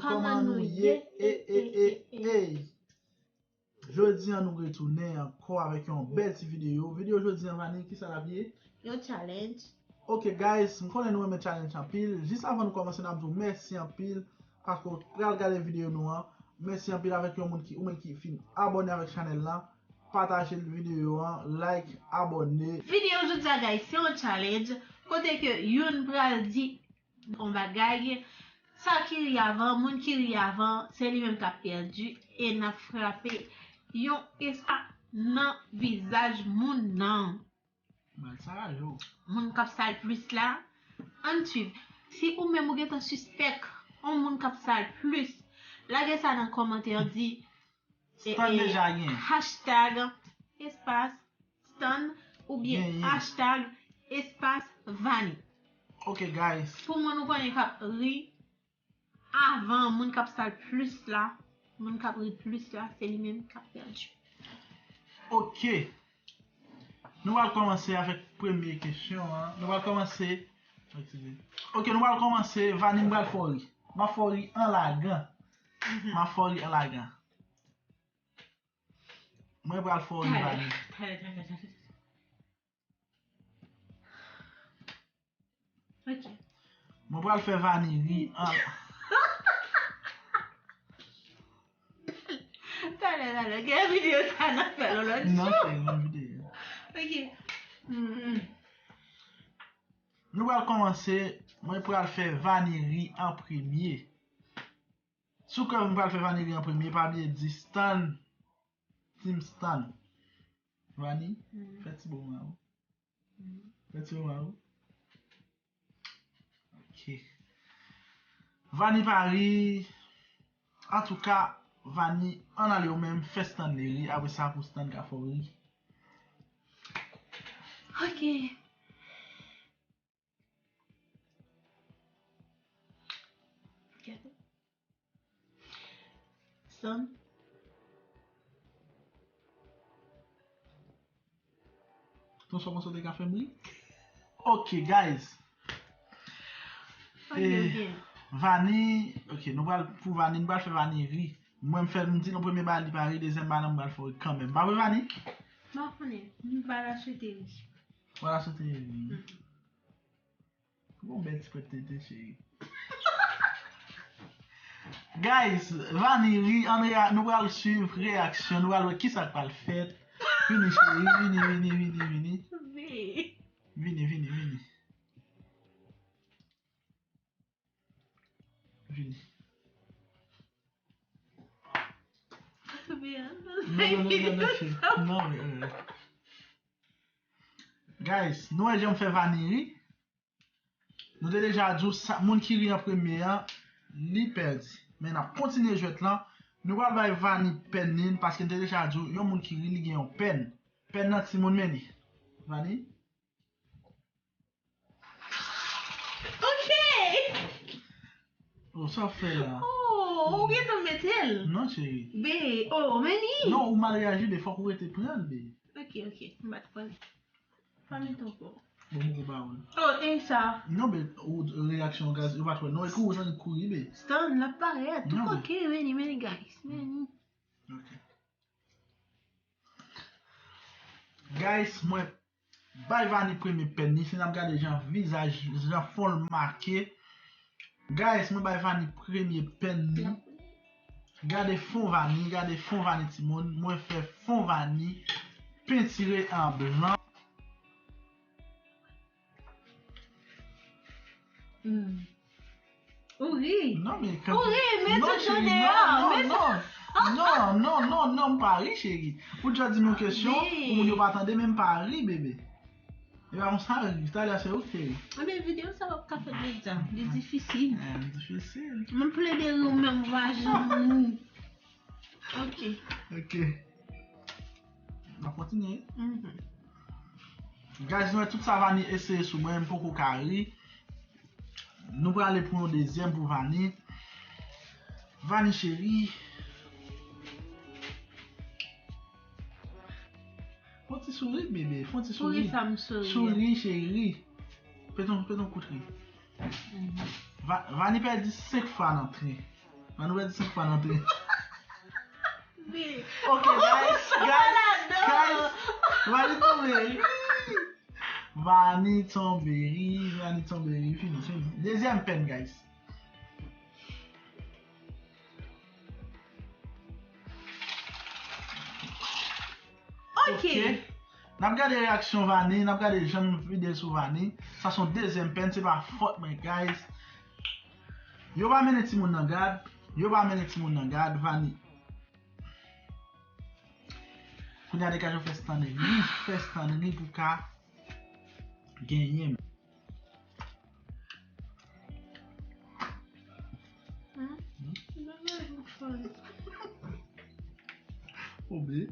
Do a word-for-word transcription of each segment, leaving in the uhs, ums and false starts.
Kòman nou ye? E, e, e, e. Jodi an nou retounen ankò avèk yon bèl ti videyo. Videyo jodi an, Vani, kisa l ap ye? Yon challenge. Ok, guys, m konnen nou renmen challenge anpil. Jis avan nou kòmanse, n ap di w mèsi anpil paske w pral gade videyo nou an. Mèsi anpil avèk yon moun ki, ou menm ki fin abòne avèk chanèl la. Pataje videyo an, like, abòne. Videyo jodi a, guys, se yon challenge kote ke youn pral di yon bagay, sa ki ri avan, moun ki ri avan, se li menm k ap pèdi, e n ap frape yon espa nan vizaj moun nan. Bal sa raje w. Moun k ap sal plis la, ann swiv. Si ou menm ou gentan sispèk yon moun k ap sal plis, lage sa nan kòmantè, di, e, Stan e, deja gen. Hashtag espas Stan oubyen Genyen. Hashtag espas Vani. Ok, guys. Pou moun ou konnen k ap ri avan, moun k ap sal plis la, moun k ap ri plis la, se li menm k ap pèdi. Ok. Nou pral kòmanse avèk premye kesyon an. Nou pral kòmanse. Eskize. Ok, nou pral kòmanse. Vani, m pral fè w ri. M ap fè w ri an lagan. Mhm. M ap fè w ri an lagan. Mwen pral fè w ri, Vani. Talè, talè, talè, talè. Ok. Mwen pral fè Vani ri an. Talè, talè. Gen videyo sa n ap fè l yon lòt jou. Non, se yon videyo. Ok. Mm, mm. Nou pral kòmanse. Mwen pral fè Vani ri an premye. Sou kè mwen pral fè Vani ri an premye, pa bliye di Stan, Team Stan. Vani, fè ti bo mwa ou. Fè ti bo mwa ou. Ok. Vani pa ri. Antouka, Vani, ann ale ou menm, fè Stanley ri. Apre sa, pou Stan ka fè w ri. Ok. Gade. Stan. Ton sò konsa te ka fè m ri. Ok, guys. Ok, eh, ok. Vani, ok, nou pral pou Vani, nou pral fè Vani ri. Mwen, m fè, m di nou premye bagay li pa ri, dezyèm bagay la m pral fè w ri kanmenm. Pa vre, Vani? M pa konnen. M pa la swete ri. Ou pa la swete ri. Mm. Bon, bèl ti pwèt tete, cheri. Guys, Vani ri, ann rea-, nou pral swiv reyaksyon, nou pral wè kisa k pral fèt. Vini, cheri, vini, vini, vini, vini. Vini, vini, vini. Vini. Non, non, non, non, non, cheri. Non, men, euh. Guys, nou wè jan m fè Vani ri. Nou te deja di w sa, moun ki ri an premye an, li pèdi. Men n ap kontinye jwèt lan. Nou pral bay Vani pèn li, paske n te deja di w, yon moun ki ri, li gen yon pèn. Pèn nan timoun men li. Vani? Ok. Oh, sa w fè la? Oh, ou gentan mete l? Non, cheri. Be, oh, men li. Non, ou mal reyaji, be, fòk ou rete pran l, be. Ok, ok, m pa t pran l. Pa mete ankò. Bon, m poko ba ou l. Oh, e sa? Non, be, ou reyaksyon gaz, ou pa t wè. Non, e kou ou jwenn kouri, be. Stan, l ap parèt. Non, be. Ok, men li, men li, guys. Men li. Ok. Guys, mwen bay Vani premye pèn li, si n ap gade jan vizaj, jan fon l make. Guys, mwen bay Vani premye pèn li. Gade fon Vani, gade fon Vani timoun. Mwen fè fon Vani pentire an blan. Hmm. Ou ri. Non, men ou ri, men non, tout cheri, non, deyò, non, men non. Non, non, non, non, m pa ri, cheri. Ou deja di m yon kesyon, pou moun yo pa tande, men m pa ri, bebe. E pa konsa, ri. Talè se ou ki te ri. Ebyen, videyo sa p ap ka fèt deja. Li difisil. Eh, li difisil. Mwen plede ri, ou menm ou pa janm ri. Ok. Ok. N ap kontinye. Mhm. Guys, nou wè tout sa Vani eseye sou mwen, m poko ka ri. Nou prale pou yon dezyèm pou Vani. Vani cheri. Fon ti souri, bebe. Fon ti souri. Poukisa m souri? Souri, cheri. Pete yon, pete yon kout ri. Mhm. Va-, Vani pèdi senk fwa nan tren. Ann pèdi senk fwa nan tren. Ok, guys, guys, guys. Vani tonbe ri. Vani tonbe ri. Vani tonbe ri. Fini, fini. Dezyèm pèn, guys. Ok. N ap gade reyaksyon Vani, n ap gade jan m vide l sou Vani. Sa se yon dezyèm pèn, se pa fòt mwen, guys. Yo pa mennen timoun nan gad, yo pa mennen timoun nan gad, Vani. Kounye a, Decajo fè stann ri, fè stann ri pou ka genyen. Obe.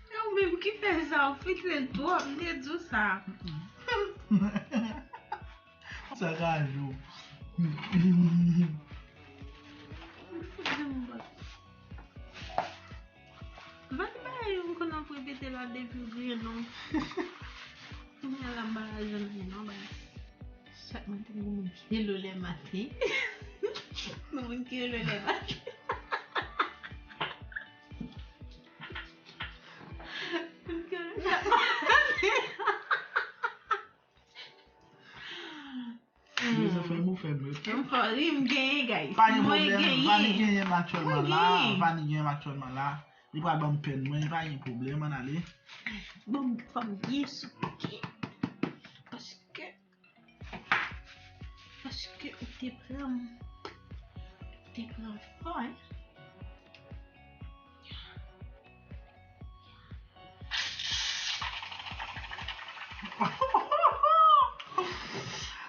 E ou menm ki fè sa, ou fitre l twòp, m te di w sa. Sa ka jou. Vani bagay yo m konn ap repete la depi w griyen non. Kounye a la m pa ka jwenn anyen non baz. Chak maten gen moun ki rele w lè maten. Gen moun ki rele w lè maten. Moun ki rele w chak maten. Yo, sa fè m ou fè m ri. M fè ri, m genyen, guys. Pa gen pwoblèm, Vani genyen m aktyèlman la. Vani genyen m aktyèlman la. Li pral ban m pèn mwen, pa gen pwoblèm, ann ale. Bon, fò m byen souke. Paske, paske ou te pran m, ou te pran m fò, hein.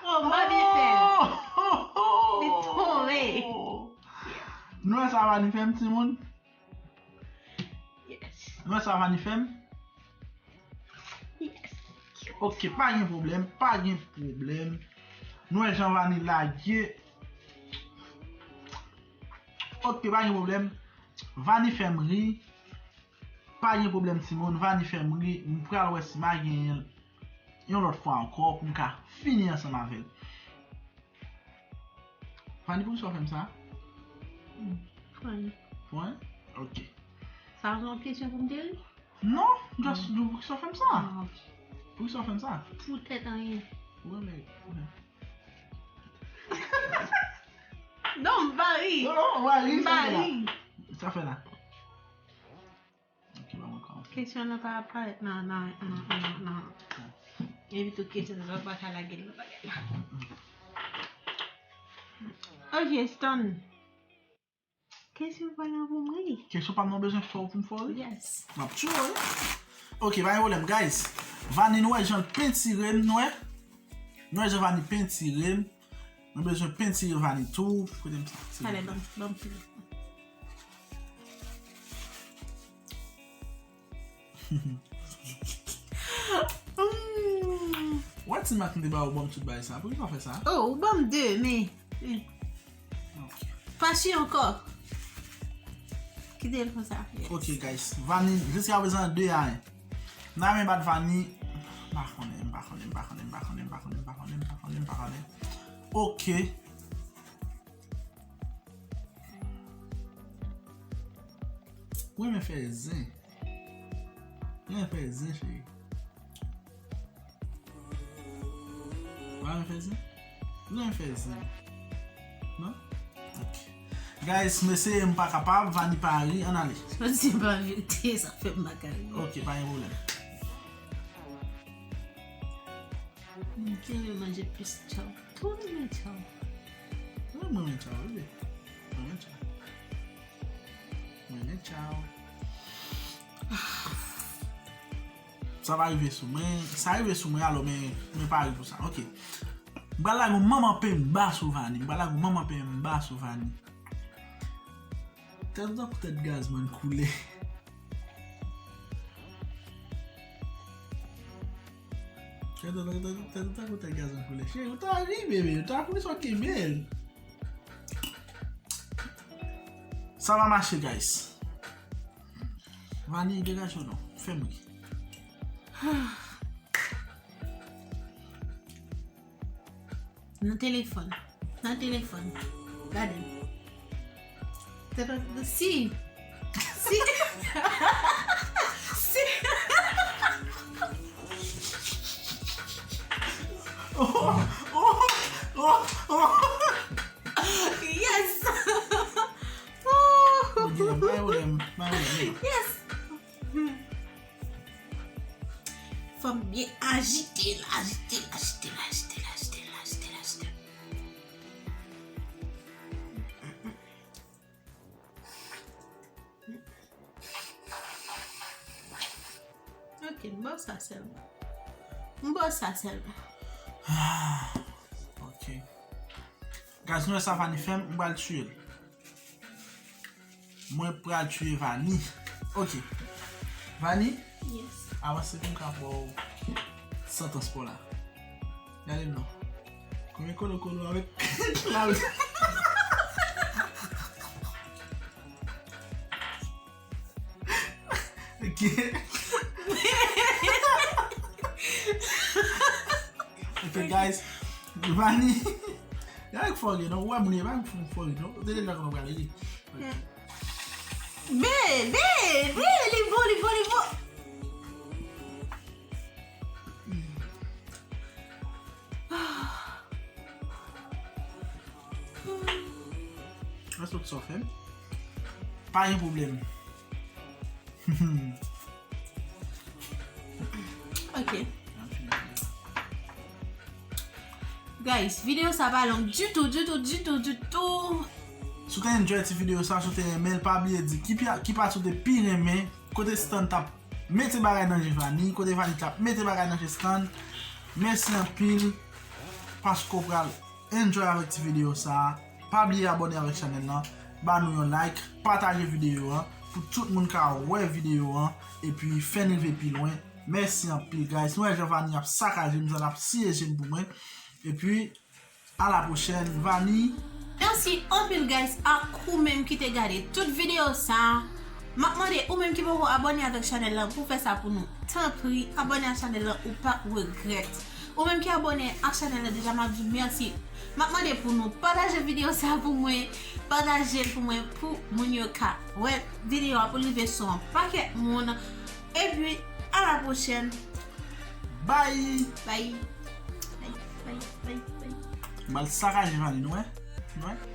Oh, m pa byen fè l. Li tonbe. Nou wè sa Vani fè m, timoun? Yes. Nou wè sa Vani fè m? Yes. Ok, pa gen pwoblèm, pa gen pwoblèm. Nou wè jan Vani lage. Ok, pa gen pwoblèm. Vani fè m ri. Pa gen pwoblèm, timoun. Vani fè m ri. M pral wè si m a genyen l yon lòt fwa ankò pou m ka fini ansanm avè l. Vani, poukisa w fè m sa? Hmm, pou anyen. Pou anyen? Ok. Sa se yon kesyon pou m te ri? Non, just di w poukisa w fè m sa. Ah, ok. Poukisa w fè m sa? Poutèt anyen. Ou renmen, ou renmen. Non, m pa ri. Non, non, ou pa ri, sa fè la. M pa ri. Sa fè la. Ok, ban mwen kòmanse. Kesyon nan pa ap parèt nan, nan, nan, nan, nan. Epi tou kesyon nan pa ka lage l nan bagay la. Ok, Stan. Kesyon pa la pou m ri. Kesyon pa m nan bezwen fè w pou m fè w ri? Yes. M ap tchwe w, wi. Ok, pa gen pwoblèm, guys. Vani, nou wè jan l pentire m, nou wè? Nou wè jan Vani pentire m. Mwen bezwen pentire Vani tou. Kote m sa? Talè, ban m, ban m pile. Wè ti mak m te ba ou, ban m tout bagay sa. Poukisa w fè sa? Oh, ou ban m de, men. Ok. Pa si ankò. Kite l konsa. Yes. Ok, guys. Vani, jiska prezan, de a en. N a men bat Vani. M pa konnen, m pa konnen, m pa konnen, m pa konnen, m pa konnen, m pa konnen, m pa konnen, m pa konnen, m pa konnen. Ok. Ou renmen fè zen. Ou renmen fè zen, cheri. Ou renmen fè zen? Ou renmen fè zen? Non? Ok. Guys, m eseye, m pa kapab, Vani pa ri, ann ale. Sa di se pa verite, sa fè m pa ka ri. Ok, pa gen pwoblèm. Mwen renmen manje plis tchaw. Tou renmen tchaw. Mwen renmen tchaw, wi. Mwen renmen tchaw. Mwen renmen tchaw. Sa pa rive sou mwen. Sa rive sou mwen, alò, men, men pa rive pou sa. Ok. M pral lage yon manman penba sou Vani. M pral lage yon manman penba sou Vani. Tèt ou tankou tèt gazman koule. Tèt ou tankou tèt gazman koule. Cheri, ou ta ri, bebe. Ou ta koule sot kenbe l. Sa va mache, guys. Vani, degaje w non. Fè m ri. Nan telefòn. Nan telefòn. Gade. Tè, tè, tè, si. Si. Si. Oh, oh, oh, oh. Yes. Ok, pa gen pwoblèm, pa gen pwoblèm. Yes. Fò m byen ajite l, ajite l, ajite l, ajite l, ajite l, ajite l, ajite l. Ok, m ba w sa sèlman. M ba w sa sèlman. Ah, ok. Guys, nou wè sa Vani fè m, m pral tiye l. Mwen pral tiye Vani. Ok. Vani? Yes. Avanse pou m ka ba w santans pa w la. Gade m non. Konbyen kolo kolo avèk cloud? Ok. Ok, guys. Vani. Gade k fòge non. Ou wè moun yo pa k fòge non. Ou te deja konnen w prale li. Be, be, be, li bon, li bon, li bon. Mwen sot sa w fè m. Pa gen pwoblèm. Ok. Guys, videyo sa pa long ditou, ditou, ditou, ditou. Si w te enjoy ti videyo sa, si w te renmen l, pa bliye di ki pi, ki pati w te pi renmen, kote Stan t ap mete bagay nan je Vani, kote Vani t ap mete bagay nan je Stan. Mèsi anpil paske w pral enjoy avèk ti videyo sa. Pa bliye abòne avèk chanèl lan, ba nou yon like, pataje videyo an pou tout moun ka wè videyo an, epi fè n rive pi lwen. Mèsi anpil guys. Nou wè jan Vani ap sakaje m, jan l ap siyeje m pou mwen. Epi a la pwochèn Vani. Mèsi anpil guys ak ou menm ki te gade tout videyo sa. M ap mande ou menm ki poko abòne avèk chanèl lan pou fè sa pou nou. Tanpri, abòne ak chanèl lan, ou p ap regrèt. Ou menm ki abòne ak chanèl lan deja, m ap di w mèsi. M ap mande pou nou pataje videyo sa pou mwen, pataje l pou mwen pou moun yo ka wè videyo a pou l rive sou yon pakèt moun. Epi a la pwochèn. Bye. Bye. Bye, bye, bye, bye. M al sakaje Vani, nou wè? Nou wè?